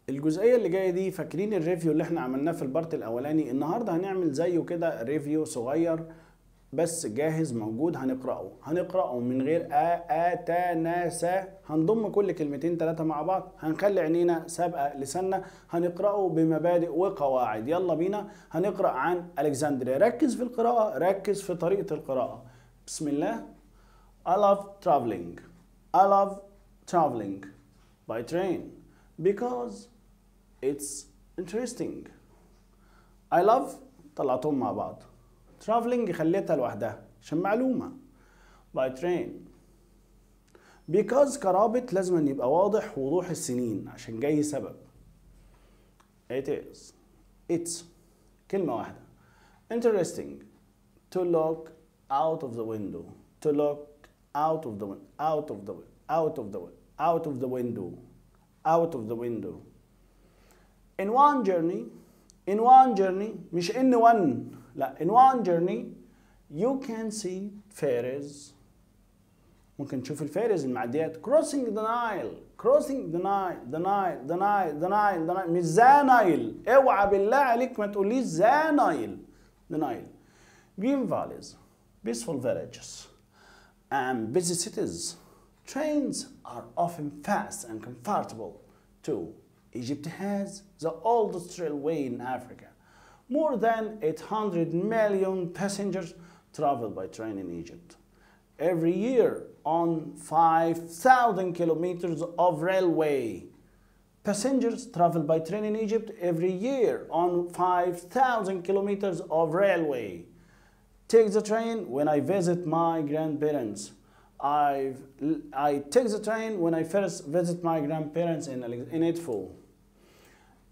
الجزئية اللي جاية دي، فاكرين ال review اللي احنا عملناه في ال part الاولاني؟ النهارده هنعمل زيه كده، review صغير بس جاهز موجود، هنقراه من غير ا ا تا نا سا، هنضم كل كلمتين ثلاثة مع بعض، هنخلي عينينا سابقه لساننا، هنقراه بمبادئ وقواعد. يلا بينا هنقرا عن Alexandria. ركز في القراءه، ركز في طريقه القراءه. بسم الله. I love traveling. I love traveling by train because it's interesting. I love طلعتهم مع بعض. traveling خليتها لوحدها عشان معلومة. by train because كرابط لازم أن يبقى واضح وضوح السنين عشان جاي سبب. It is. It's كلمة واحدة. Interesting to look out of the window. To look out of the window. Out of the out of the out of the window. Out of the window. In one journey. In one journey مش in one، لا، in one journey you can see ferries. ممكن تشوف ال ferries المعديات crossing the Nile، crossing the Nile، the Nile، the Nile، the Nile، the Nile، مش the Nile، اوعى بالله عليك ما تقوليش the Nile، the Nile. Green valleys, peaceful villages and busy cities. Trains are often fast and comfortable too. Egypt has the oldest railway in Africa. More than 800 million passengers travel by train in Egypt every year on 5,000 kilometers of railway. Passengers travel by train in Egypt every year on 5,000 kilometers of railway. Take the train when I visit my grandparents. I take the train when I first visit my grandparents in Edfu.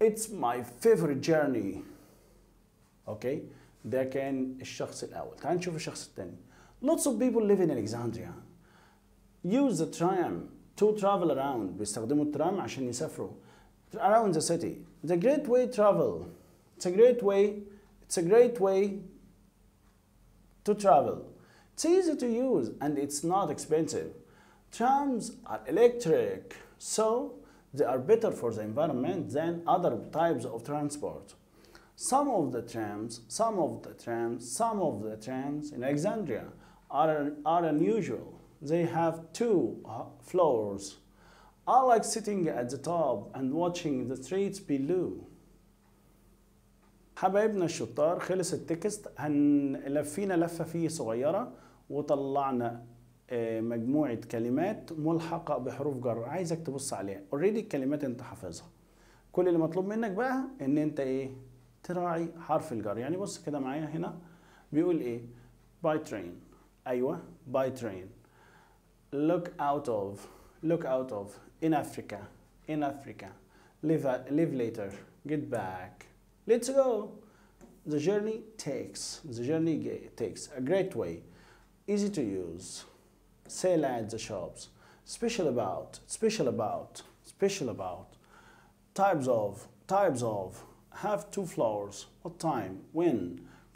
It's my favorite journey. Okay, ده كان الشخص الأول. تعال نشوف الشخص الثاني. Lots of people live in Alexandria. Use the tram to travel around. بيستخدموا الترام عشان يسافروا around the city. It's a great way to travel. It's a great way. It's a great way to travel. It's easy to use and it's not expensive. Trams are electric, so they are better for the environment than other types of transport. Some of the trams, some of the trams, some of the trams in Alexandria are unusual. They have two floors. I like sitting at the top and watching the streets below. حبايبنا الشطار، خلص ال text، هنلفينا لفة فيه صغيرة وطلعنا مجموعة كلمات ملحقة بحروف جر، عايزك تبص عليها. already الكلمات انت حافظها، كل اللي مطلوب منك بقى ان انت ايه؟ تراعي حرف الجر. يعني بص كده معايا هنا بيقول ايه؟ by train، ايوه by train، look out of، look out of، in Africa، in Africa، live later، get back، let's go، the journey takes، the journey takes، a great way، easy to use، sale at the shops، special about، special about، special about، types of، types of، have two floors، what time، when،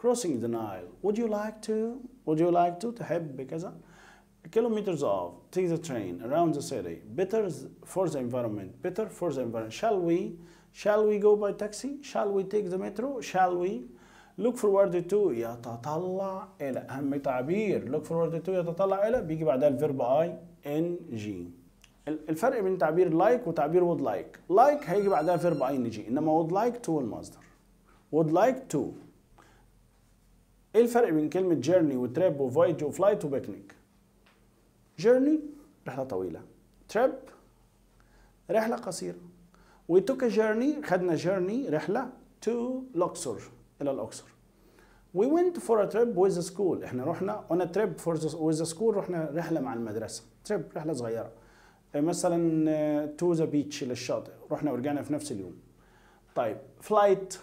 crossing the Nile، would you like to، would you like to، تحب كذا، kilometers of، take the train around the city، better for the environment، better for the environment، shall we، shall we go by taxi، shall we take the metro، shall we، look forward to يتطلع إلى، أهم تعبير look forward to يتطلع إلى، بيجي بعدها ال verb ing. الفرق بين تعبير like وتعبير would like، like هيجي بعدها verb ing، إنما would like to المصدر، would like to. إيه الفرق بين كلمة journey و trip و voyage و flight و picnic؟ journey رحلة طويلة، trip رحلة قصيرة. We took a journey، خدنا journey رحلة to الأقصر، إلى الأقصر. We went for a trip with the school، إحنا رحنا on a trip for the, with the school، رحنا رحلة مع المدرسة، trip رحلة صغيرة. مثلا to the beach للشاطئ، رحنا ورجعنا في نفس اليوم. طيب flight،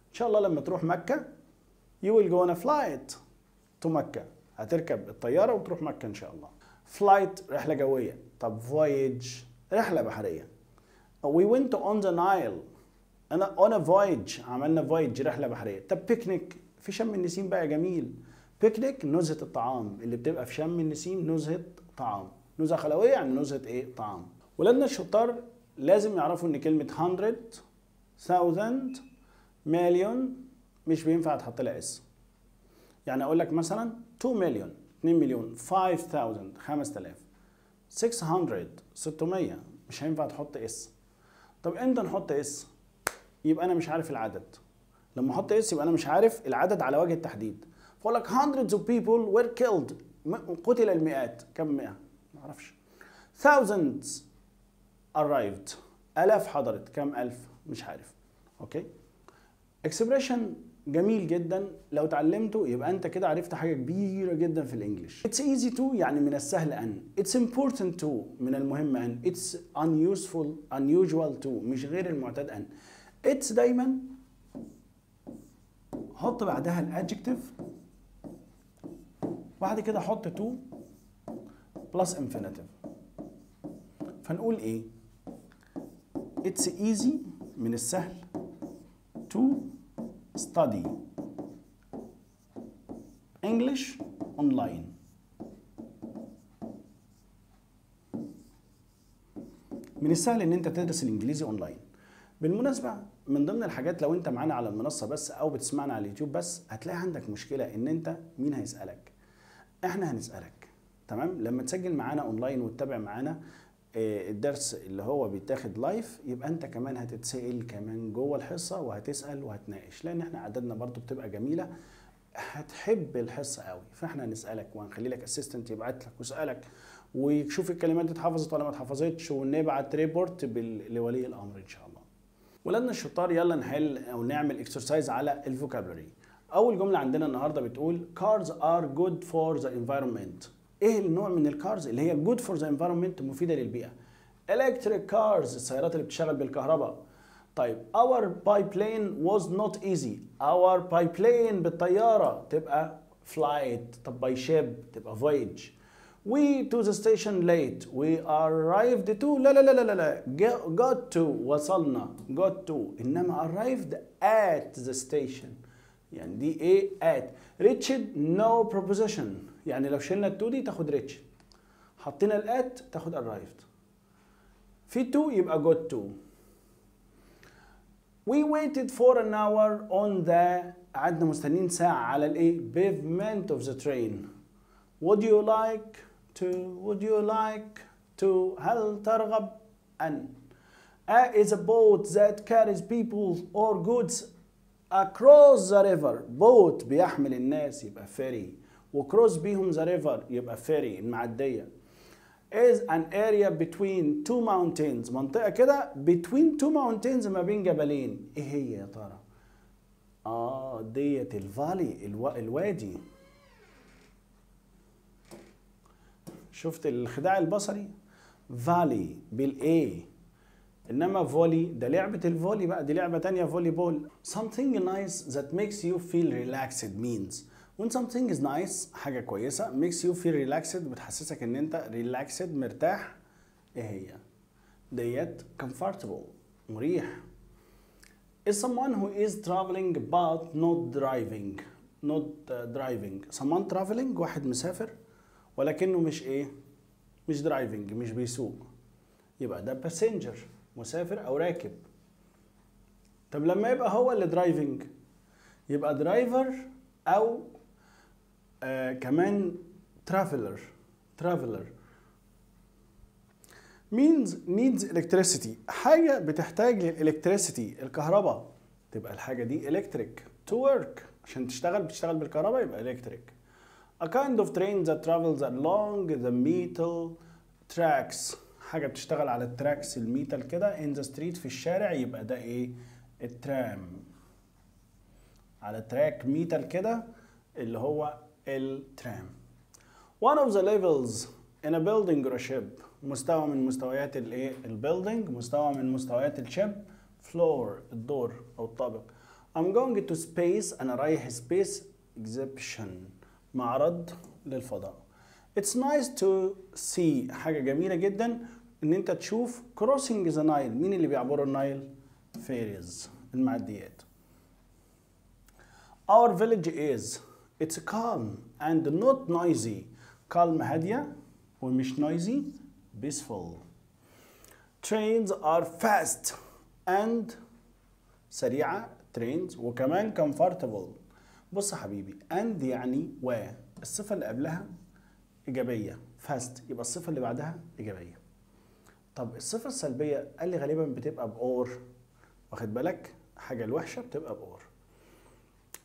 إن شاء الله لما تروح مكة you will go on a flight to مكة، هتركب الطيارة وتروح مكة إن شاء الله. flight رحلة جوية. طب voyage رحلة بحرية. We went on the Nile on a voyage، عملنا voyage رحلة بحرية. طب picnic في شم النسيم بقى جميل. picnic نزهة الطعام اللي بتبقى في شم النسيم، نزهة طعام، نزهة خلوية يعني نزهة ايه؟ طعام. ولادنا الشطار، لازم يعرفوا ان كلمة 100 1000 مليون مش بينفع تحط لها s. يعني اقول لك مثلا 2 مليون، 2 مليون، 5000 5000، 600 600، مش هينفع تحط s. طب امتى نحط s؟ يبقى انا مش عارف العدد. لما احط s يبقى انا مش عارف العدد على وجه التحديد. فاقول لك hundreds of people were killed، قتل المئات، كم مئة؟ ما اعرفش. thousands arrived، آلاف حضرت، كم ألف؟ مش عارف. okay؟ expression جميل جدا، لو اتعلمته يبقى انت كده عرفت حاجة كبيرة جدا في ال English. It's easy to يعني من السهل ان، It's important to من المهم ان، It's unuseful unusual to مش غير المعتاد ان. It's دايما حط بعدها ال adjective، بعد كده حط to plus infinitive. فنقول ايه؟ It's easy من السهل to study English online. من السهل ان انت تدرس الانجليزي اونلاين. بالمناسبة من ضمن الحاجات لو انت معانا على المنصة بس او بتسمعنا على اليوتيوب بس، هتلاقي عندك مشكلة ان انت مين هيسألك؟ احنا هنسألك. تمام؟ لما تسجل معانا اونلاين وتتابع معانا الدرس اللي هو بيتاخد live، يبقى انت كمان هتتسأل كمان جوه الحصة وهتسأل وهتناقش، لان احنا عددنا برضو بتبقى جميلة، هتحب الحصة قوي. فاحنا هنسألك وهنخلي لك assistant يبعت لك ويسألك ويشوف الكلمات دي اتحفظت ولا ما اتحفظتش، ونبعت report لولي الامر ان شاء الله. ولادنا الشطار، يلا نحل او نعمل exercise على ال vocabulary. اول جملة عندنا النهارده بتقول cars are good for the environment. ايه النوع من ال cars اللي هي good for the environment، مفيدة للبيئة؟ electric cars، السيارات اللي بتشتغل بالكهرباء. طيب our by plane was not easy. our by plane بالطيارة تبقى flight، طب by ship تبقى voyage. we to the station late، we arrived to، لا لا لا لا لا، got to وصلنا، got to، انما arrived at the station يعني دي ايه؟ at. reached no preposition، يعني لو شلنا ال to دي تاخد reached، حطينا ال at تاخد arrived، في to يبقى got to. We waited for an hour on the، قعدنا مستنيين ساعة على الايه؟ pavement of the train. Would you like to، would you like to، هل ترغب أن. A is a boat that carries people or goods across the river. boat بيحمل الناس يبقى ferry، و cross بيهم the river يبقى ferry المعدية. is an area between two mountains، منطقة كده between two mountains ما بين جبلين. ايه هي يا ترى؟ ديت ال valley، الوادي. شفت الخداع البصري؟ valley بال A، انما volley ده لعبة ال volley بقى، دي لعبة تانية volleyball. Something nice that makes you feel relaxed means when something is nice، حاجة كويسة makes you feel relaxed، بتحسسك ان انت relaxed مرتاح. ايه هي؟ ديت comfortable مريح. Is someone who is traveling but not driving، not driving. someone traveling واحد مسافر ولكنه مش ايه؟ مش driving، مش بيسوق، يبقى ده passenger مسافر او راكب. طب لما يبقى هو اللي driving يبقى driver او كمان traveler. traveler means needs electricity، حاجة بتحتاج لل electricity الكهرباء، تبقى الحاجة دي electric to work، عشان تشتغل بتشتغل بالكهرباء يبقى electric. A kind of train that travels along the metal tracks، حاجة بتشتغل على ال tracks ال metal كده in the street في الشارع، يبقى ده ايه؟ الترام، على track metal كده اللي هو الترام. One of the levels in a building or a ship، مستوى من مستويات الايه؟ ال building، مستوى من مستويات ال ship، floor الدور او الطابق. I'm going to space، انا رايح space exhibition، معرض للفضاء. It's nice to see، حاجة جميلة جدا ان انت تشوف crossing the Nile، مين اللي بيعبروا ال Nile؟ ferries المعديات. Our village is it's calm and not noisy. calm هادية ومش noisy، peaceful. Trains are fast and سريعة trains وكمان comfortable. بص يا حبيبي، and يعني و، الصفة اللي قبلها إيجابية fast، يبقى الصفة اللي بعدها إيجابية. طب الصفة السلبية قال لي غالبا بتبقى ب or، واخد بالك؟ حاجة الوحشة بتبقى ب or.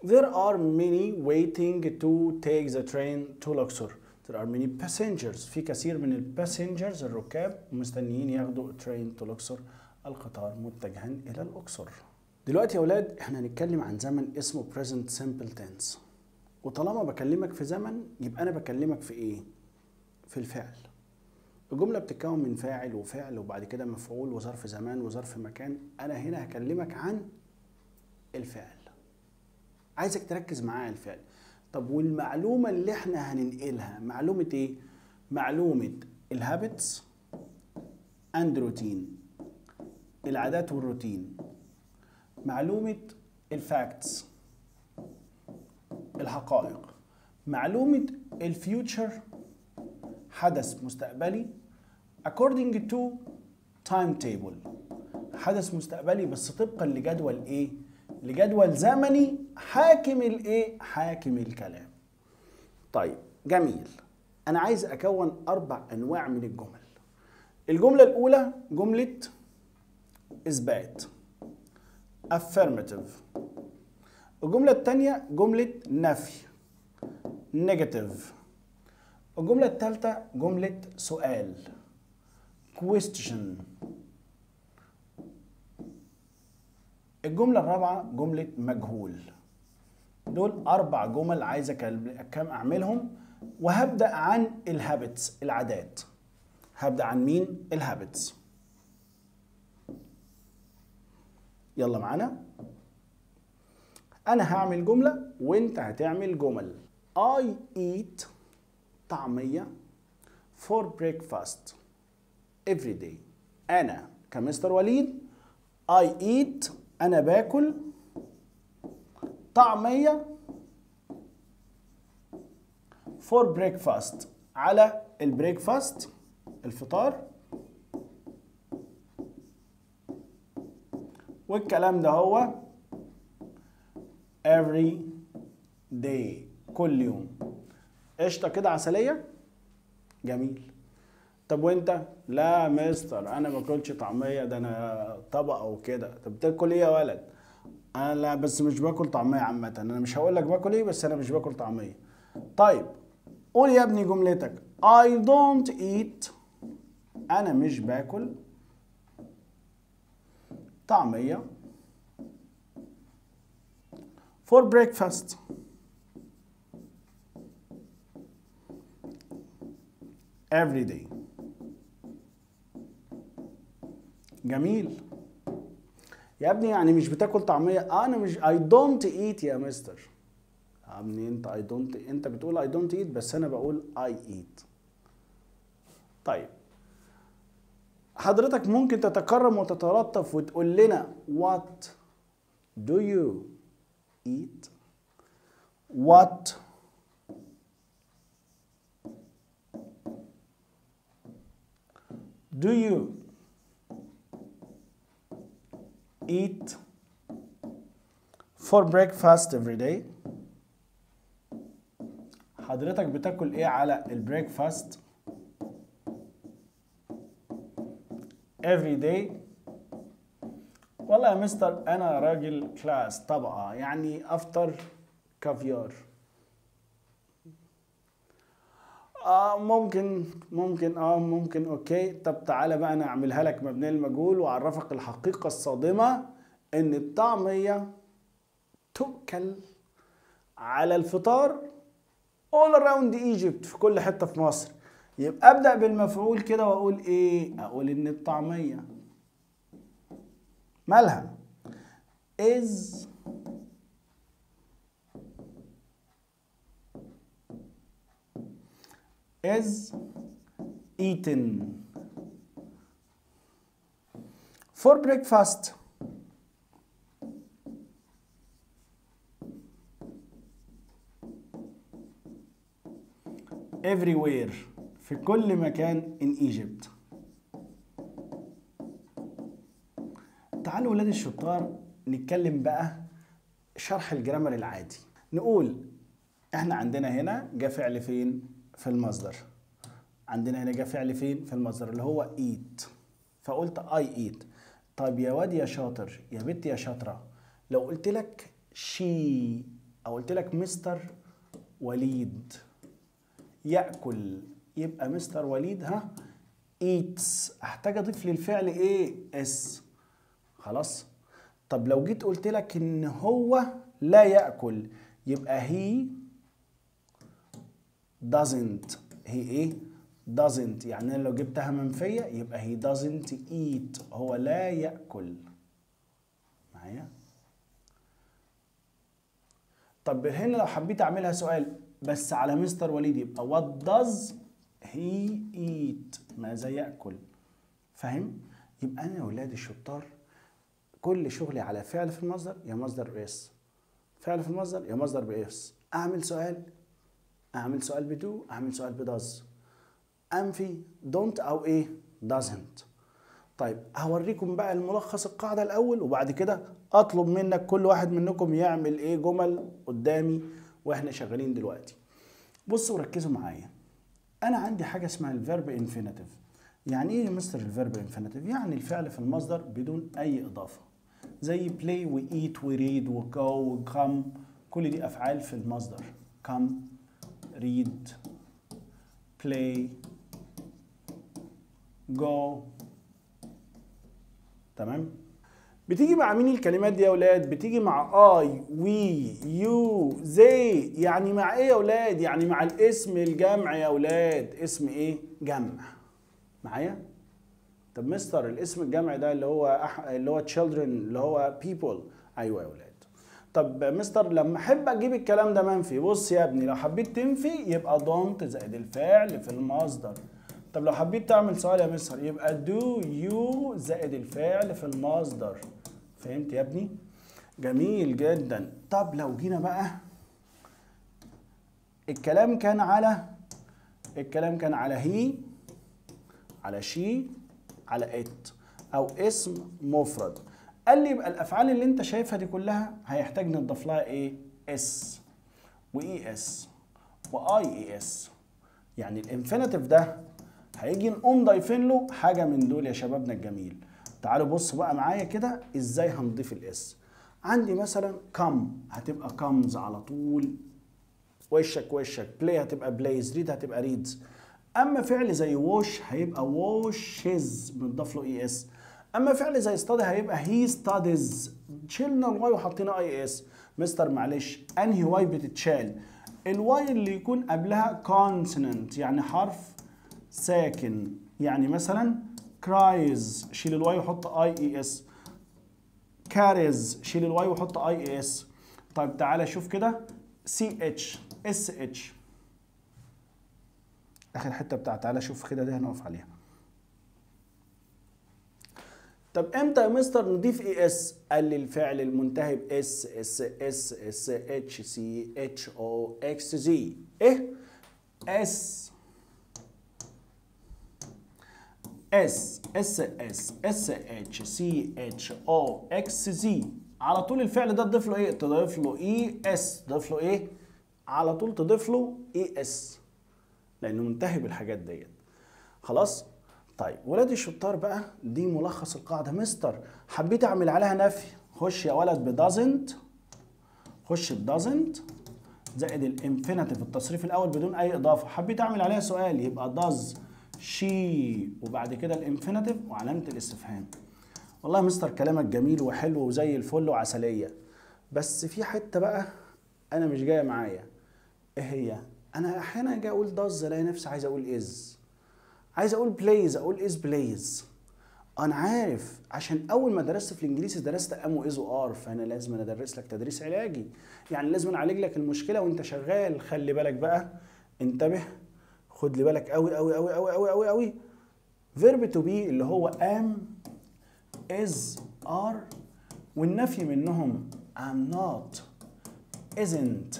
There are many waiting to take the train to Luxor. There are many passengers. في كثير من ال passengers الركاب مستنيين ياخدوا train to Luxor، القطار متجها إلى الأقصر. دلوقتي يا أولاد احنا هنتكلم عن زمن اسمه present simple tense. وطالما بكلمك في زمن يبقى أنا بكلمك في إيه؟ في الفعل. الجملة بتتكون من فاعل وفعل وبعد كده مفعول وظرف زمان وظرف مكان. أنا هنا هكلمك عن الفعل. عايزك تركز معايا على الفعل. طب والمعلومة اللي احنا هننقلها معلومة ايه؟ معلومة ال habits and routine، العادات والروتين. معلومة ال facts، الحقائق. معلومة ال future، حدث مستقبلي according to timetable، حدث مستقبلي بس طبقا لجدول ايه؟ لجدول زمني حاكم الايه؟ حاكم الكلام. طيب جميل، انا عايز اكون 4 انواع من الجمل. الجملة الاولى جملة اثبات affirmative. الجملة الثانية جملة نفي negative. الجملة الثالثة جملة سؤال question. الجملة الرابعة جملة مجهول. دول 4 جمل عايز كم أعملهم، وهبدأ عن ال habits العادات. هبدأ عن مين؟ ال habits. يلا معانا. أنا هعمل جملة وأنت هتعمل جمل. I eat طعمية for breakfast every day. أنا كمستر وليد I eat، أنا باكل طعمية for breakfast، على ال breakfast الفطار، والكلام ده هو every day كل يوم. قشطة كده عسلية؟ جميل. طب وانت؟ لا مستر انا ما باكلش طعميه، ده انا طبقه وكده. طب بتاكل ايه يا ولد؟ انا لا بس مش باكل طعميه عامة، انا مش هقول لك باكل ايه بس انا مش باكل طعميه. طيب قول يا ابني جملتك. I don't eat، انا مش باكل طعميه for breakfast every day. جميل يا ابني، يعني مش بتاكل طعميه؟ انا مش I don't eat يا مستر. يا ابني انت I don't، انت بتقول I don't eat بس انا بقول I eat. طيب حضرتك ممكن تتكرم وتتلطف وتقول لنا what do you eat؟ what do you eat for breakfast every day؟ حضرتك بتاكل ايه على ال breakfast every day؟ والله يا مستر انا راجل class طبقة، يعني افطر كافيار. ممكن ممكن okay. طب تعالى بقى انا اعملها لك مبنية المجهول واعرفك الحقيقة الصادمة ان الطعمية تؤكل على الفطار all around Egypt، في كل حتة في مصر. يبقى ابدأ بالمفعول كده واقول ايه؟ اقول ان الطعمية مالها is is eaten for breakfast everywhere، في كل مكان in Egypt. ولاد الشطار نتكلم بقى شرح ال grammar العادي. نقول احنا عندنا هنا جه فعل فين؟ في المصدر. عندنا هنا جه فعل فين؟ في المصدر اللي هو eat، فقلت I eat. طيب يا واد يا شاطر، يا بنت يا شاطرة، لو قلت لك she او قلت لك مستر وليد يأكل، يبقى مستر وليد ها eats، احتاج اضيف للفعل ايه؟ s. خلاص. طب لو جيت قلت لك ان هو لا يأكل، يبقى he doesn't. he ايه؟ doesn't. يعني انا لو جبتها منفية يبقى he doesn't eat، هو لا يأكل. معايا؟ طب هنا لو حبيت اعملها سؤال بس على مستر وليد، يبقى what does he eat، ماذا يأكل. فاهم؟ يبقى انا يا ولاد الشطار كل شغلي على فعل في المصدر يا مصدر ب s، فعل في المصدر يا مصدر ب s. اعمل سؤال، اعمل سؤال ب do، اعمل سؤال ب does، انفي don't او ايه؟ doesn't. طيب هوريكم بقى الملخص القاعدة الاول، وبعد كده اطلب منك كل واحد منكم يعمل ايه جمل قدامي واحنا شغالين دلوقتي. بصوا وركزوا معايا. انا عندي حاجة اسمها ال verb infinitive. يعني ايه يا مستر ال verb infinitive؟ يعني الفعل في المصدر بدون اي اضافه، زي play و eat و read و go و come، كل دي افعال في المصدر. come، read، play، go. تمام؟ بتيجي مع مين الكلمات دي يا اولاد؟ بتيجي مع I، we، you، they. يعني مع ايه يا اولاد؟ يعني مع الاسم الجمع يا اولاد. اسم ايه؟ جمع. معايا؟ طب مستر الاسم الجمع ده اللي هو اللي هو children، اللي هو people. ايوه يا اولاد. طب مستر لما احب اجيب الكلام ده منفي، بص يا ابني لو حبيت تنفي يبقى don't زائد الفعل في المصدر. طب لو حبيت تعمل سؤال يا مستر يبقى do you زائد الفعل في المصدر. فهمت يا ابني؟ جميل جدا. طب لو جينا بقى الكلام كان على، الكلام كان على he، على she، على it، او اسم مفرد. قال لي يبقى الافعال اللي انت شايفها دي كلها هيحتاج نضيف لها ايه؟ s و es و ies. يعني ال infinitive ده هيجي نقوم ضايفين له حاجة من دول يا شبابنا الجميل. تعالوا بصوا بقى معايا كده ازاي هنضيف ال s. عندي مثلا come هتبقى comes على طول، وشك وشك. play هتبقى plays، read هتبقى reads. اما فعل زي wash هيبقى washes بنضاف له es. اما فعل زي study هيبقى he studies، شلنا ال y وحطينا ies. مستر معلش انهي y بتتشال؟ ال y اللي يكون قبلها consonant، يعني حرف ساكن. يعني مثلا cries شيل ال y وحط ies، carries شيل ال y وحط ies. طيب تعالى شوف كده سي اتش اس اتش، اخر حتة بتاع، تعالى شوف كده دي هنقف عليها. طب امتى يا مستر نضيف es؟ قال لي الفعل المنتهي ب اس اس اس اس اتش سي اتش او اكس زي. ايه؟ s s s s s h c h o x z. على طول الفعل ده تضيف له ايه؟ تضيف له es. تضيف له ايه؟ على طول تضيف له es، لانه منتهي بالحاجات ديت. خلاص؟ طيب ولاد الشطار بقى دي ملخص القاعدة. مستر حبيت اعمل عليها نفي، خش يا ولد ب doesn't، خش ب doesn't زائد ال infinitive التصريف الاول بدون اي اضافه. حبيت اعمل عليها سؤال يبقى does she وبعد كده ال infinitive وعلامة الاستفهام. والله يا مستر كلامك جميل وحلو وزي الفل وعسليه، بس في حتة بقى انا مش جاية معايا. ايه هي؟ انا احيانا اجي اقول does الاقي نفسي عايز اقول is، عايز اقول plays اقول is plays. انا عارف عشان اول ما درست في الانجليزي درست am و is و are، فانا لازم أنا ادرس لك تدريس علاجي، يعني لازم اعالج لك المشكلة وانت شغال. خلي بالك بقى، انتبه، خد لي بالك قوي قوي قوي قوي قوي قوي قوي. verb to be اللي هو am is are، والنفي منهم am not isn't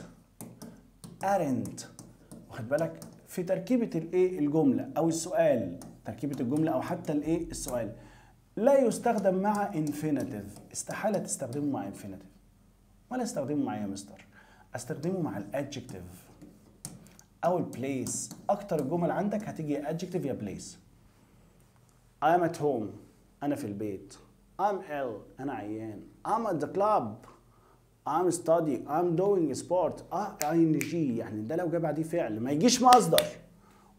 aren't. واخد بالك في تركيبه الايه الجملة او السؤال، تركيبه الجملة او حتى الايه السؤال. لا يستخدم مع infinitive، استحالة تستخدمه مع infinitive. ولا استخدمه مع يا مستر؟ استخدمه مع ال adjective او ال place. اكتر الجمل عندك هتيجي يا adjective يا place. I'm at home، انا في البيت. I'm ill، انا عيان. I'm at the club، I'm study، I'm doing sport. ing، يعني ده لو جه بعديه فعل ما يجيش مصدر.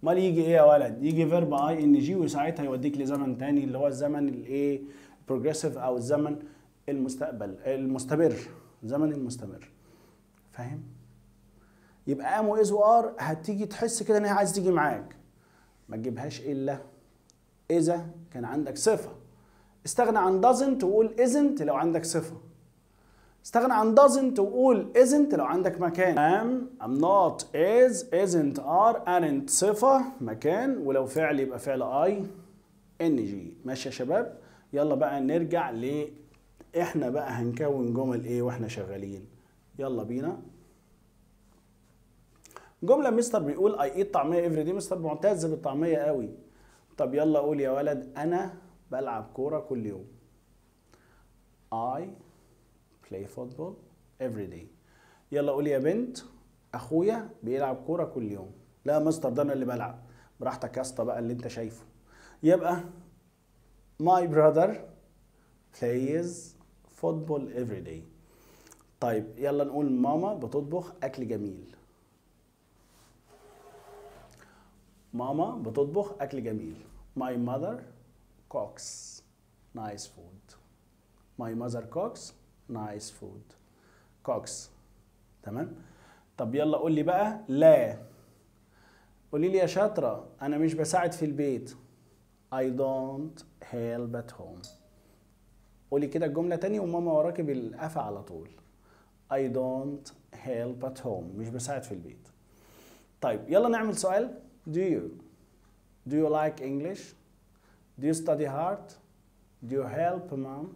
امال يجي ايه يا ولد؟ يجي verb ing، وساعتها يوديك لزمن تاني اللي هو الزمن الايه؟ progressive او الزمن المستقبل المستمر، الزمن المستمر. فاهم؟ يبقى am و is و are هتيجي تحس كده ان هي عايز تيجي معاك، ما تجيبهاش الا اذا كان عندك صفة. استغنى عن doesn't وقول isn't لو عندك صفة. استغنى عن doesn't وقول isn't لو عندك مكان. am، am not، is، isn't، are، aren't، صفة، مكان، ولو فعل يبقى فعل ing. ماشي يا شباب؟ يلا بقى نرجع ل احنا بقى هنكون جمل ايه واحنا شغالين. يلا بينا. جملة مستر بيقول I eat طعمية every day. مستر معتز بالطعمية قوي. طب يلا قول يا ولد انا بلعب كورة كل يوم. I play football every day. يلا قول يا بنت اخويا بيلعب كورة كل يوم. لا يا مستر ده انا اللي بلعب. براحتك يا اسطى بقى اللي انت شايفه. يبقى my brother plays football every day. طيب يلا نقول ماما بتطبخ اكل جميل. ماما بتطبخ اكل جميل. My mother cooks nice food. My mother cooks nice food. cooks. تمام؟ طب يلا قول لي بقى لا. قولي لي يا شاطرة أنا مش بساعد في البيت. I don't help at home. قولي كده الجملة تاني وماما وراكي بالقفا على طول. I don't help at home، مش بساعد في البيت. طيب يلا نعمل سؤال. Do you like English? Do you study hard? Do you help mom?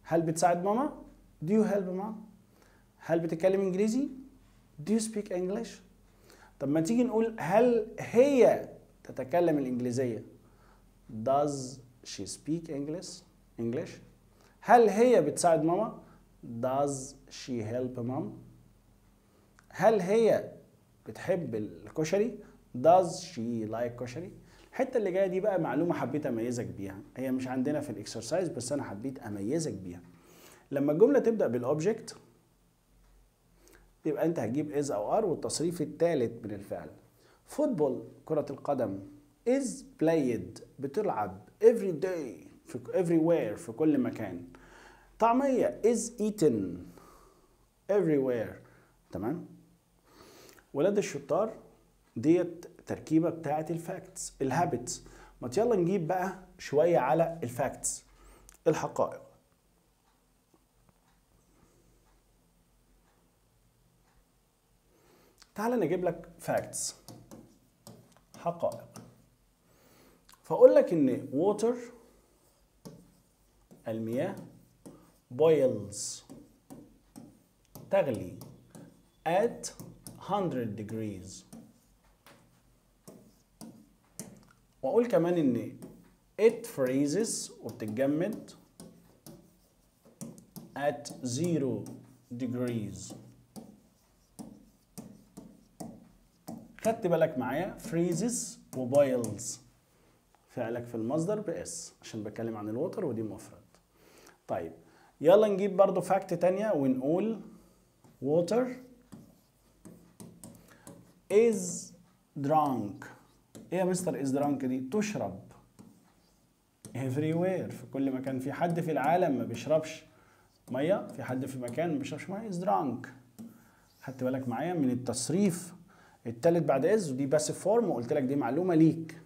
هل بتساعد ماما؟ Do you help mom? هل بتتكلم انجليزي؟ Do you speak English? طب ما تيجي نقول هل هي تتكلم الانجليزية؟ Does she speak English? English? هل هي بتساعد ماما؟ Does she help mom? هل هي بتحب الكشري؟ Does she like كشري؟ الحتة اللي جاية دي بقى معلومة حبيت اميزك بيها، هي مش عندنا في ال exercise بس انا حبيت اميزك بيها. لما الجملة تبدا بال object يبقى انت هتجيب is او are والتصريف الثالث من الفعل. football كره القدم is played بتلعب every day في everywhere في كل مكان. طعميه is eaten everywhere. تمام؟ ولاد الشطار ديت تركيبه بتاعه ال facts ال habits. ما يلا نجيب بقى شوية على ال facts الحقائق. تعال نجيب لك facts حقائق. فاقول لك ان water المياه boils تغلي at 100 degrees. واقول كمان ان it freezes وبتتجمد at 0 degrees. خدت بالك معايا؟ freezes و boils فعلك في المصدر ب s عشان بتكلم عن ال water ودي مفرد. طيب يلا نجيب برضو fact تانية ونقول water is drunk. ايه يا مستر is drunk دي؟ تشرب everywhere في كل مكان. في حد في العالم ما بيشربش مية؟ في حد في مكان ما بيشربش مية؟ is drunk. خدت بالك معايا من التصريف التالت بعد is ودي passive form، وقلت لك دي معلومة ليك.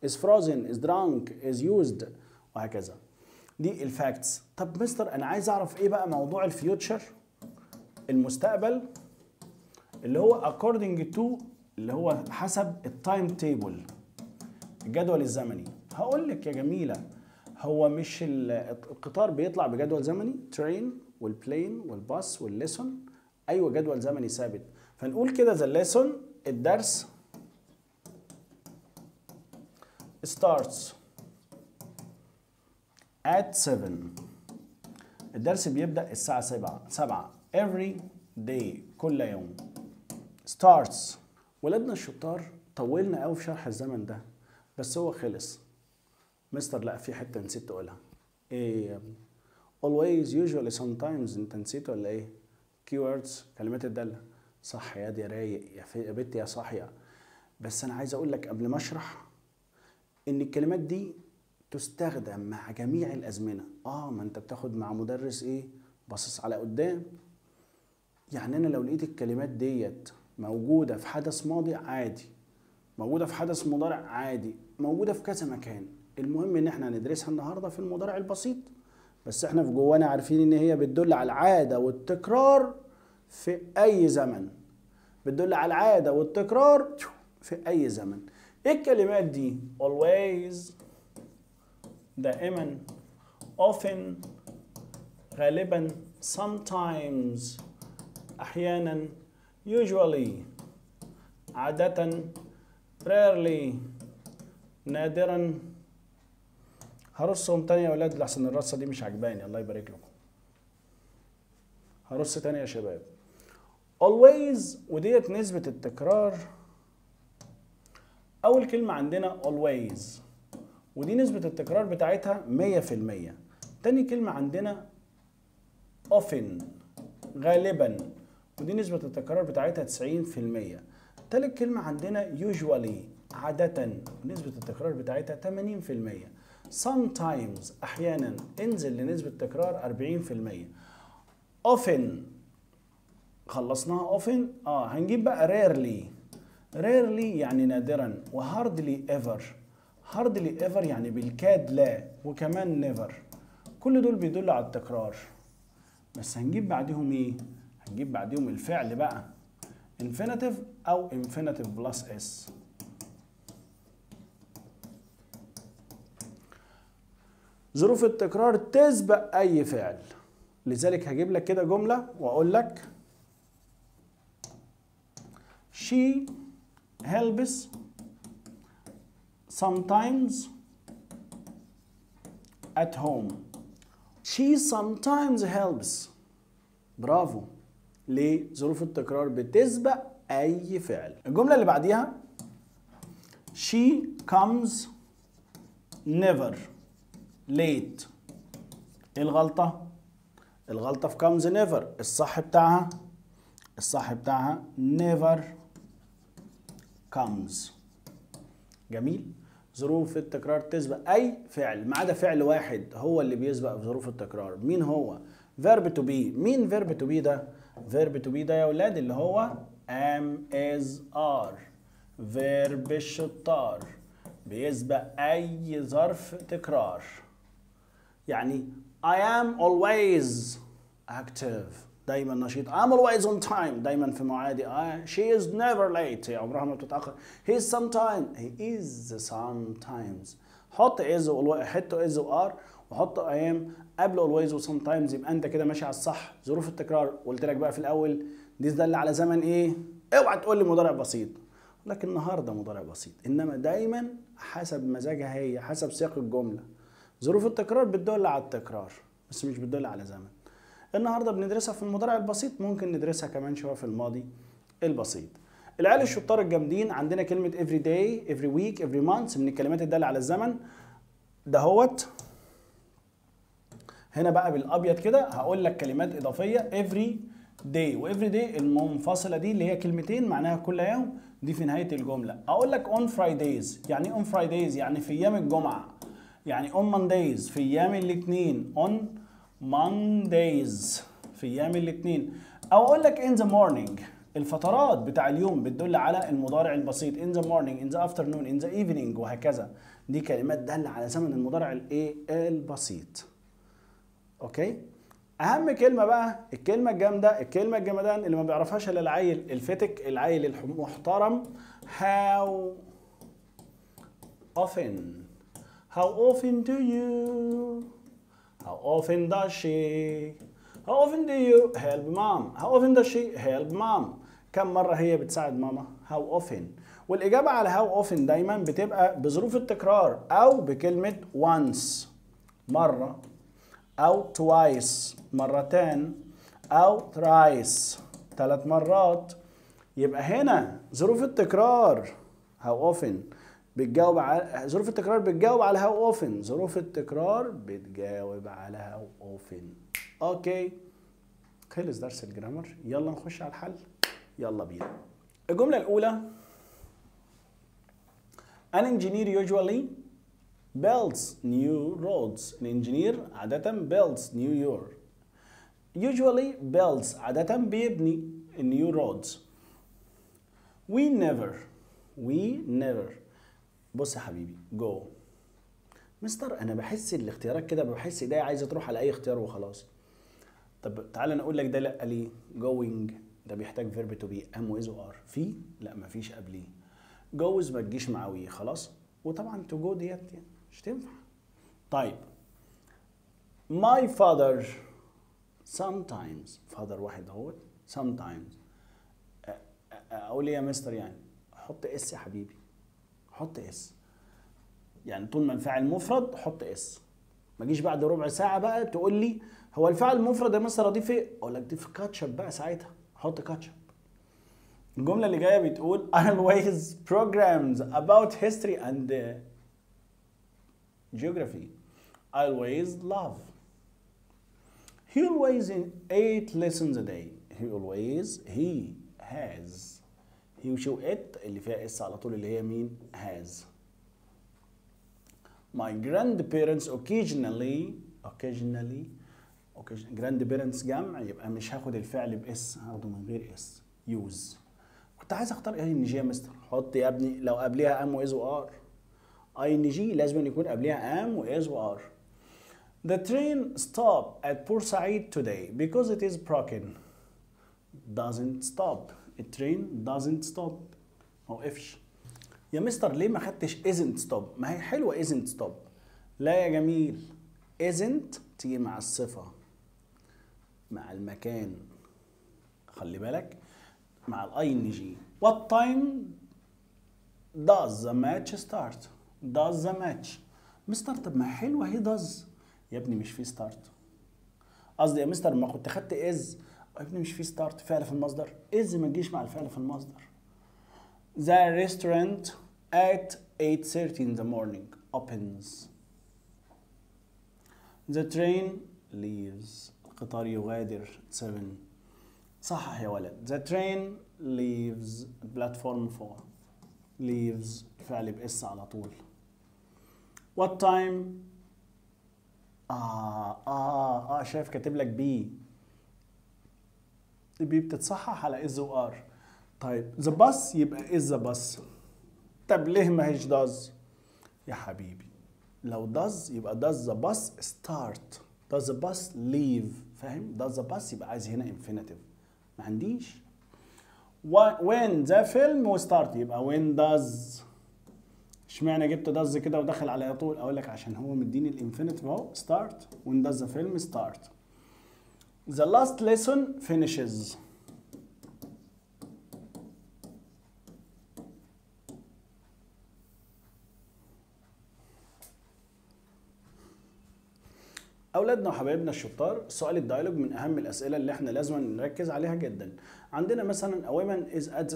is frozen is drunk is used وهكذا. دي ال facts. طب مستر انا عايز اعرف ايه بقى موضوع ال future المستقبل اللي هو according to اللي هو حسب ال time table الجدول الزمني. هقول لك يا جميلة، هو مش القطار بيطلع بجدول زمني؟ train وال plane وال bus وال lesson، ايوه جدول زمني ثابت. فنقول كده the lesson الدرس starts at 7. الدرس بيبدأ الساعة 7 every day، كل يوم. starts. ولادنا الشطار طولنا قوي في شرح الزمن ده، بس هو خلص. مستر لا، في حتة نسيت تقولها. ايه يا ابني؟ always، usually، sometimes، انت نسيت ولا ايه؟ keywords، كلمات الدالة. صح يا دي، يا رايق يا بنت يا صاحية. بس انا عايز اقول لك قبل ما اشرح ان الكلمات دي تستخدم مع جميع الازمنة. ما انت بتاخد مع مدرس ايه؟ باصص على قدام. يعني انا لو لقيت الكلمات ديت موجودة في حدث ماضي عادي، موجودة في حدث مضارع عادي، موجودة في كذا مكان. المهم ان احنا هندرسها النهارده في المضارع البسيط، بس احنا في جوانا عارفين ان هي بتدل على العادة والتكرار في اي زمن. بتدل على العادة والتكرار في اي زمن. ايه الكلمات دي؟ always دائما، often غالبا، sometimes احيانا، usually عادة، rarely نادرا. هرصهم تاني يا ولاد لحسن الرصة دي مش عجباني، الله يبارك لكم. هرص تاني يا شباب. always وديت نسبة التكرار. أول كلمة عندنا always ودي نسبة التكرار بتاعتها 100%. تاني كلمة عندنا often غالبا ودي نسبة التكرار بتاعتها 90%. تالت كلمة عندنا usually عادة نسبة التكرار بتاعتها 80%. sometimes أحيانا انزل لنسبة تكرار 40%. often خلصناها often، هنجيب بقى rarely. rarely يعني نادرا، و hardly ever. hardly ever يعني بالكاد لا، وكمان never. كل دول بيدلوا على التكرار، بس هنجيب بعدهم ايه؟ هنجيب بعدهم الفعل بقى infinitive او infinitive plus s. ظروف التكرار تسبق اي فعل، لذلك هجيب لك كده جملة واقول لك she helps sometimes at home. she sometimes helps. برافو. ليه؟ ظروف التكرار بتسبق اي فعل. الجملة اللي بعديها she comes never late. ايه الغلطة؟ الغلطة في comes never. الصح بتاعها، الصح بتاعها never comes. جميل. ظروف التكرار تسبق اي فعل ما عدا فعل واحد هو اللي بيسبق في ظروف التكرار. مين هو؟ verb to be. مين verb to be ده؟ verb to be ده يا ولاد اللي هو am is are، verb الشطار، بيسبق اي ظرف تكرار. يعني I am always active، دايما نشيط. I'm always on time، دايما في ميعادي. She is never late، هي عمرها ما بتتأخر. He is sometimes، he is sometimes. حط is و حط is و are وحط I am قبل always و sometimes، يبقى انت كده ماشي على الصح. ظروف التكرار قلت لك بقى في الاول دي تدل على زمن ايه؟ اوعى تقول لي مضارع بسيط، لكن النهارده مضارع بسيط، انما دايما حسب مزاجها هي، حسب سياق الجملة. ظروف التكرار بتدل على التكرار بس مش بتدل على زمن. النهارده بندرسها في المضارع البسيط، ممكن ندرسها كمان شوية في الماضي البسيط. العيال الشطار الجامدين عندنا كلمة every day، every week، every month من الكلمات الدالة على الزمن. دهوت هنا بقى بالابيض كده هقول لك كلمات اضافية. every day و every day المنفصلة دي اللي هي كلمتين معناها كل يوم، دي في نهاية الجملة. اقول لك on Fridays، يعني on Fridays يعني في ايام الجمعة، يعني on Mondays في ايام الاثنين، on Mondays في ايام الاثنين. او اقول لك in the morning، الفترات بتاع اليوم بتدل على المضارع البسيط، in the morning، in the afternoon، in the evening وهكذا. دي كلمات دالة على زمن المضارع الايه؟ البسيط. okay؟ اهم كلمة بقى، الكلمة الجامدة، الكلمة الجمدان اللي ما بيعرفهاش الا العيل الفتك، العيل المحترم، how often. How often do you، how often does she، how often do you help mom، how often does she help mom. كم مرة هي بتساعد ماما؟ how often. والإجابة على how often دايما بتبقى بظروف التكرار أو بكلمة once. مرة، أو twice مرتان، أو thrice 3 مرات. يبقى هنا ظروف التكرار how often بتجاوب على ظروف التكرار، بتجاوب على how often. ظروف التكرار بتجاوب على how often. okay، خلص درس ال grammar، يلا نخش على الحل، يلا بينا. الجملة الأولى An engineer usually builds new roads. An engineer عادة builds new your. Usually builds عادة بيبني new roads. We never، we never. بص يا حبيبي go. مستر أنا بحس الاختيارات كده، بحس إيديا عايزة تروح على أي اختيار وخلاص. طب تعالى أنا أقول لك ده لأ ليه؟ going ده بيحتاج verb to be am و is و are. في؟ لأ مفيش قبليه. goes ما تجيش مع we خلاص، وطبعا to go ديت يعني مش تنفع. طيب my father sometimes، father واحد اهوت sometimes، اقول ايه يا مستر؟ يعني حط s يا حبيبي، حط s. يعني طول ما الفاعل مفرد حط s. ما تجيش بعد ربع ساعة بقى تقول لي هو الفاعل المفرد يا مستر اضيف ايه؟ اقول لك ضيف كاتشب بقى ساعتها، حط كاتشب. الجملة اللي جاية بتقول always programs about history and geography. Always love. He always in 8 lessons a day. He always, he has. He وشو it اللي فيها s على طول اللي هي مين؟ has. My grandparents occasionally, occasionally, grandparents جمع، يبقى مش هاخد الفعل ب s، هاخده من غير s. use. كنت عايز اختار ing يا مستر، حط يا ابني لو قبليها am و is و are. ing لازم يكون قبليها am و is و are. The train stopped at Port Said today because it is broken. Doesn't stop. The train doesn't stop. ما وقفش. يا مستر ليه ما خدتش isn't stop؟ ما هي حلوة isn't stop. لا يا جميل، isn't تيجي مع الصفة، مع المكان، خلي بالك، مع ال ing. What time does the match start? Does the match. مستر طب ما حلوة هي does. يا ابني مش في start. قصدي يا مستر ما كنت خدت is. يا ابني مش في start، فعل في المصدر. is ما تجيش مع الفعل في المصدر. The restaurant at 8:30 in the morning opens. The train leaves. القطار يغادر 7. صحح يا ولد. The train leaves platform 4. leaves فعل ب s على طول. What time؟ شايف كاتب لك be. be بتتصحح على is و are. طيب the bus يبقى is the bus. طب ليه ما هيش does؟ يا حبيبي لو does يبقى does the bus start، does the bus leave، فاهم؟ does the bus يبقى عايز هنا infinitive، ما عنديش. when the film start يبقى when does. اشمعنى جبت does كده ودخل على طول؟ اقول لك عشان هو مديني ال infinitive اهو start. when does the film start. The last lesson finishes. اولادنا وحبايبنا الشطار، سؤال ال dialogue من اهم الاسئلة اللي احنا لازم نركز عليها جدا. عندنا مثلا a woman is at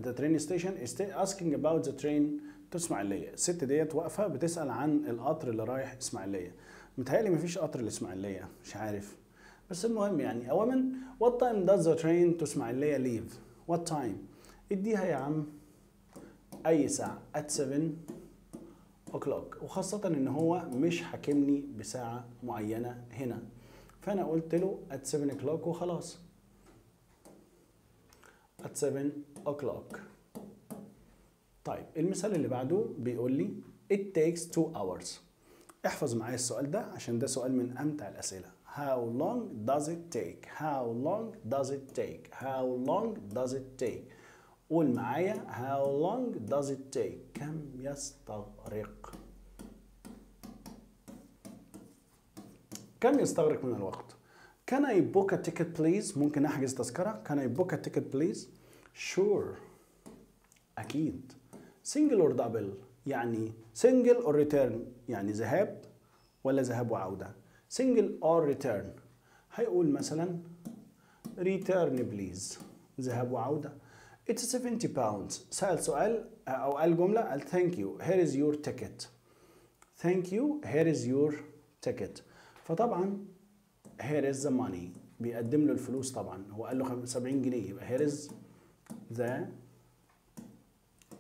the train station is asking about the train to اسماعيليه. الست ديت واقفة بتسال عن القطر اللي رايح اسماعيليه. متهيألي مفيش قطر لاسماعيليه، مش عارف، بس المهم يعني a woman what time does the train to اسماعيليه leave؟ what time؟ اديها يا عم اي ساعة at 7 o'clock، وخاصة ان هو مش حاكمني بساعة معينة هنا، فانا قلت له at 7 o'clock وخلاص. at 7 o'clock. طيب المثال اللي بعده بيقول لي it takes 2 hours. احفظ معايا السؤال ده عشان ده سؤال من امتع الاسئلة. How long does it take? How long does it take? How long does it take? قول معايا how long does it take؟ كم يستغرق؟ كم يستغرق من الوقت؟ Can I book a ticket please؟ ممكن أحجز تذكرة؟ Can I book a ticket please؟ Sure. أكيد. Single or double يعني single or return يعني ذهاب ولا ذهاب وعودة؟ single or return. هيقول مثلا return please، ذهاب وعودة. It's 70 pounds. سأل سؤال أو قال جملة، قال thank you here is your ticket. Thank you here is your ticket. فطبعا here is the money، بيقدم له الفلوس. طبعا هو قال له 70 جنيه، يبقى here is the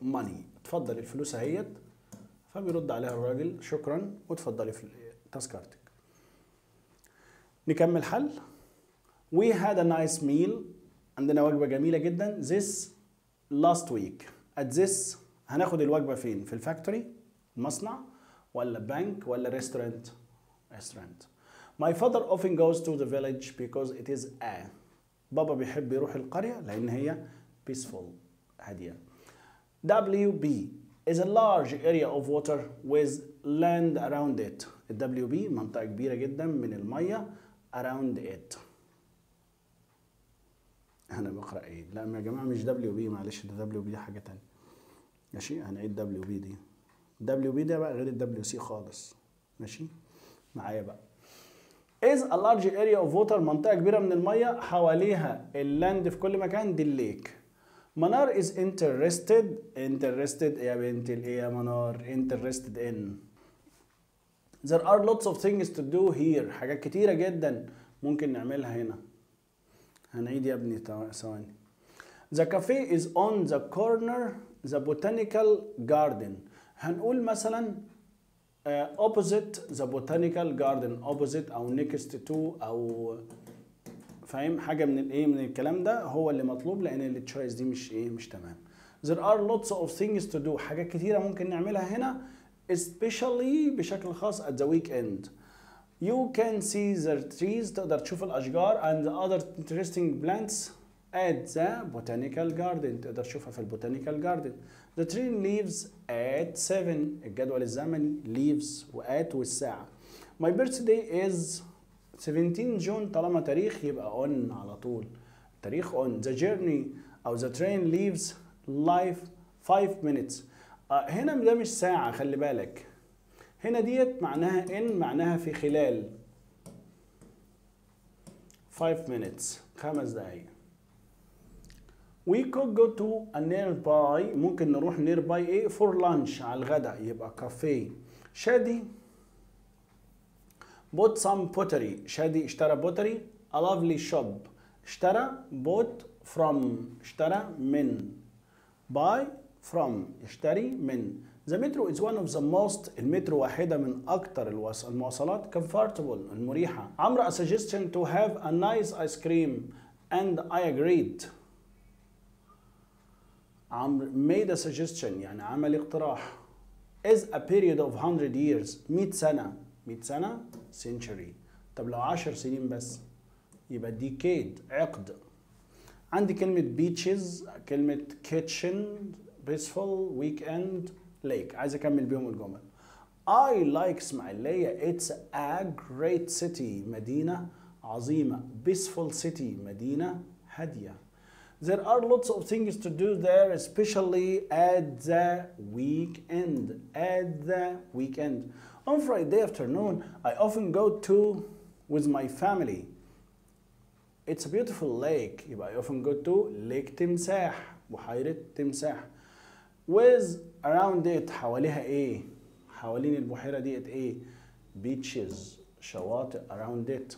money، اتفضل الفلوس اهيت. فبيرد عليها الراجل شكرا واتفضلي تذكرتك. نكمل حل. We had a nice meal، عندنا وجبة جميلة جدا. This last week. At this هناخد الوجبة فين؟ في ال factory المصنع، ولا بنك، ولا restaurant؟ Restaurant. My father often goes to the village because it is a. بابا بيحب يروح القرية لأن هي peaceful، هادية. WB is a large area of water with land around it. WB منطقة كبيرة جدا من المية around it. أنا بقرأ إيه؟ لا يا جماعة مش WB، معلش ده WB حاجة تانية. ماشي، هنعيد WB دي. WB ده بقى غير ال WC خالص. ماشي معايا بقى. is a large area of water، منطقة كبيرة من المية حواليها ال land في كل مكان، دي ال lake. منار is interested، interested يا بنت الايه يا منار؟ interested in. There are lots of things to do here، حاجات كتيرة جدا ممكن نعملها هنا. هنعيد يا ابني ثواني. The cafe is on the corner the botanical garden. هنقول مثلا opposite the botanical garden، opposite او next to، او فاهم حاجة من الايه من الكلام ده هو اللي مطلوب، لان ال choice دي مش ايه، مش تمام. There are lots of things to do، حاجات كتيرة ممكن نعملها هنا، especially بشكل خاص at the weekend. You can see the trees، تقدر تشوف الاشجار، and the other interesting plants at the botanical garden، تقدر تشوفها في ال botanical garden. The train leaves at 7، الجدول الزمني leaves و at والساعة. My birthday is 17 June، طالما تاريخ يبقى on على طول، تاريخ on. The journey أو the train leaves life 5 minutes. هنا ده مش ساعة، خلي بالك، هنا ديت معناها in، معناها في خلال 5 minutes، 5 دقايق. We could go to a nearby، ممكن نروح nearby ايه for lunch، على الغداء، يبقى كافيه. شادي bought some pottery، شادي اشترى pottery. A lovely shop، اشترى bought from، اشترى من، buy from اشتري من. The metro is one of the most، المترو واحدة من أكتر المواصلات comfortable، المريحة. عمرو a suggestion to have a nice ice cream and I agreed. عمرو made a suggestion يعني عمل اقتراح. Is a period of 100 years، 100 سنة، 100 سنة century. طب لو 10 سنين بس يبقى decade، عقد. عندي كلمة beaches، كلمة kitchen، peaceful، weekend، lake، عايز أكمل بيهم الجمل. I like إسماعيلية، it's a great city، مدينة عظيمة. Peaceful city، مدينة هادية. There are lots of things to do there, especially at the weekend. At the weekend. On Friday afternoon, I often go to with my family. It's a beautiful lake. يبقى I often go to Lake تمساح، بحيرة تمساح. With around it، حواليها ايه؟ حوالين البحيرة ديت ايه؟ Beaches، شواطئ around it.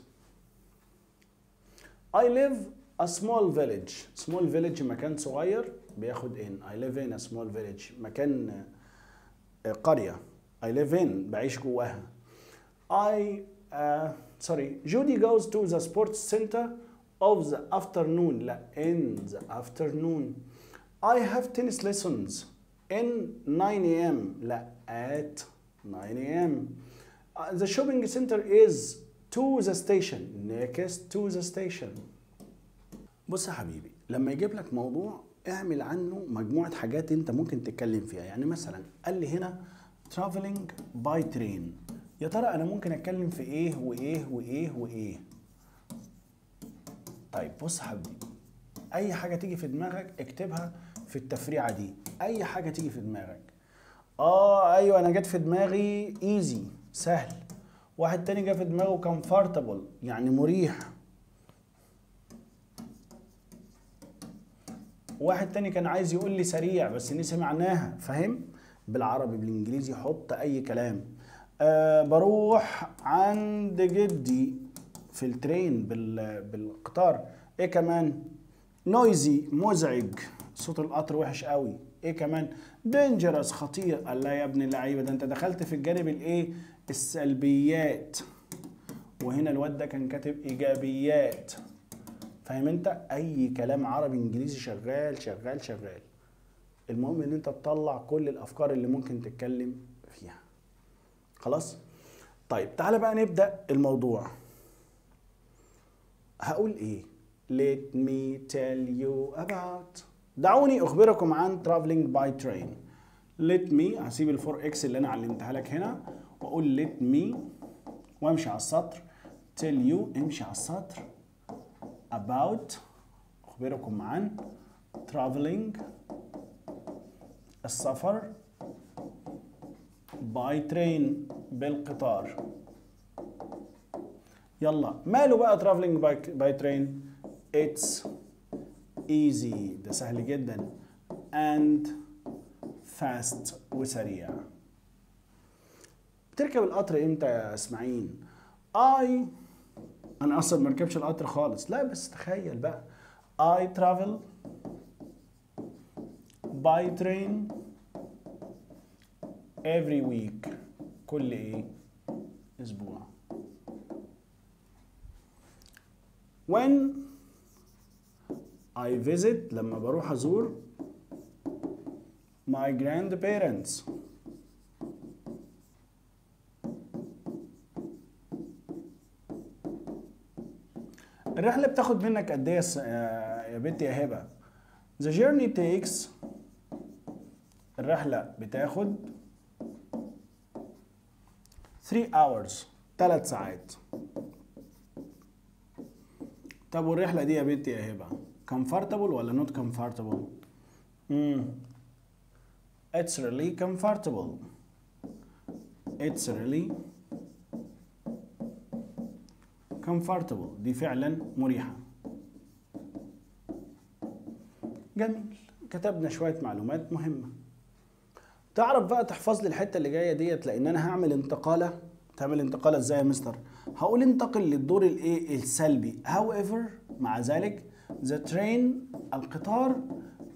I live a small village. Small village مكان صغير بياخد in. I live in a small village، مكان قرية. I live in بعيش جواها. I sorry, Judy goes to the sports center of the afternoon. لا, in the afternoon. I have tennis lessons in 9 a.m. لا, at 9 a.m. The shopping center is to the station. Next to the station. بص يا حبيبي، لما يجيب لك موضوع اعمل عنه مجموعة حاجات انت ممكن تتكلم فيها. يعني مثلا قال لي هنا traveling by train، يا ترى انا ممكن اتكلم في ايه وايه وايه وايه؟ طيب بص يا حبيبي، اي حاجة تيجي في دماغك اكتبها في التفريعة دي، اي حاجة تيجي في دماغك. ايوه انا جت في دماغي easy، سهل، واحد تاني جه في دماغه comfortable يعني مريح. واحد تاني كان عايز يقول لي سريع بس نسي معناها، فاهم؟ بالعربي بالانجليزي حط اي كلام. بروح عند جدي في ال train بالقطار. ايه كمان؟ noisy مزعج، صوت القطر وحش قوي. ايه كمان؟ dangerous خطير. قال لا يا ابن اللعيبة، ده انت دخلت في الجانب الايه؟ السلبيات. وهنا الواد ده كان كاتب ايجابيات. فاهم انت؟ اي كلام عربي انجليزي شغال شغال شغال. المهم ان انت تطلع كل الافكار اللي ممكن تتكلم فيها. خلاص؟ طيب تعالى بقى نبدأ الموضوع. هقول ايه؟ Let me tell you about، دعوني اخبركم عن traveling by train. Let me، هسيب ال four X اللي انا علمتها لك هنا واقول let me وامشي على السطر، tell you امشي على السطر، about اخبركم عن traveling السفر by train بالقطار. يلا ماله بقى traveling by train؟ It's easy ده سهل جدا، and fast وسريع. بتركب القطر امتى يا اسماعيل؟ انا اصلا ما ركبش القطر خالص. لا بس تخيل بقى، I travel by train every week، كل ايه؟ اسبوع. When I visit، لما بروح ازور my grandparents. الرحلة بتاخد منك قد ايه يا بنتي يا هبة؟ The journey takes، الرحلة بتاخد 3 hours، 3 ساعات. طب والرحلة دي يا بنتي يا هبة comfortable ولا not comfortable؟ It's really comfortable. It's really comfortable، دي فعلا مريحة. جميل، كتبنا شوية معلومات مهمة. تعرف بقى تحفظ لي الحتة اللي جاية ديت، لأن أنا هعمل انتقالة. تعمل انتقالة ازاي يا مستر؟ هقول انتقل للدور الايه؟ السلبي. However، مع ذلك، the train القطار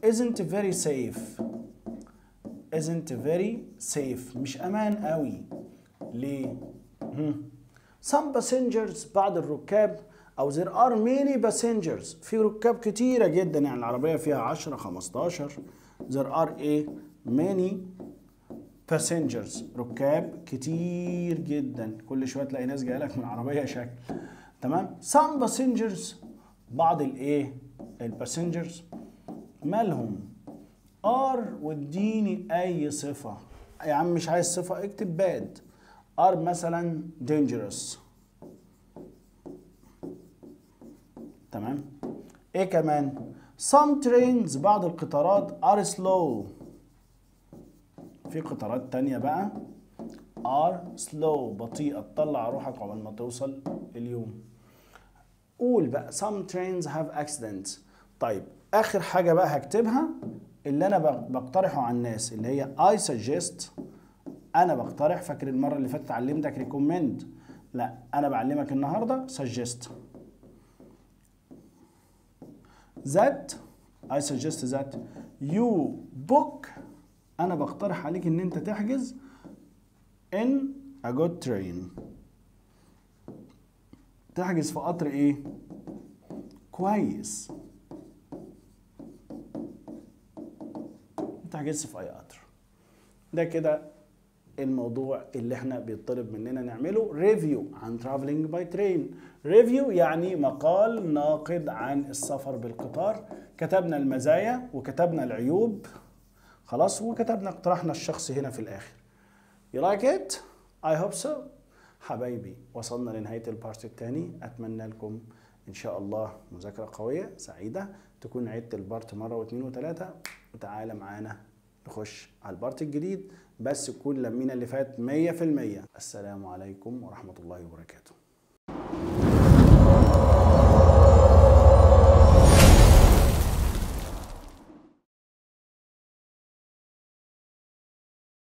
isn't very safe. isn't very safe، مش أمان قوي. ليه؟ Some passengers، بعض الركاب، أو there are many passengers، في ركاب كتيرة جدا، يعني العربية فيها 10 15. there are ايه؟ many passengers، ركاب كتير جدا، كل شوية تلاقي ناس جاية لك من العربية شكل. تمام؟ Some passengers، بعض الايه؟ ال passengers مالهم؟ are، واديني اي صفة يا عم، مش عايز صفة اكتب bad. are مثلا dangerous. تمام؟ ايه كمان؟ Some trains، بعض القطارات are slow. في قطارات تانية بقى are slow، بطيئة، تطلع روحك قبل ما توصل اليوم. قول بقى some trains have accidents. طيب آخر حاجة بقى هكتبها اللي أنا بقترحه على الناس، اللي هي I suggest، أنا بقترح. فاكر المرة اللي فاتت علمتك recommend، لا أنا بعلمك النهاردة suggest. That I suggest that you book، أنا بقترح عليك إن أنت تحجز in a good train، تحجز في قطر إيه؟ كويس، ما تحجزش في أي قطر. ده كده الموضوع اللي احنا بيطلب مننا نعمله review عن traveling by train. review يعني مقال ناقد عن السفر بالقطار. كتبنا المزايا وكتبنا العيوب، خلاص، وكتبنا اقتراحنا الشخصي هنا في الاخر. You like it? I hope so. حبايبي وصلنا لنهاية ال part الثاني. اتمنى لكم ان شاء الله مذاكرة قوية سعيدة، تكون عدت ال part مرة واثنين وثلاثة، وتعالى معانا نخش على ال part الجديد، بس يكون لمينا اللي فات 100%. السلام عليكم ورحمة الله وبركاته.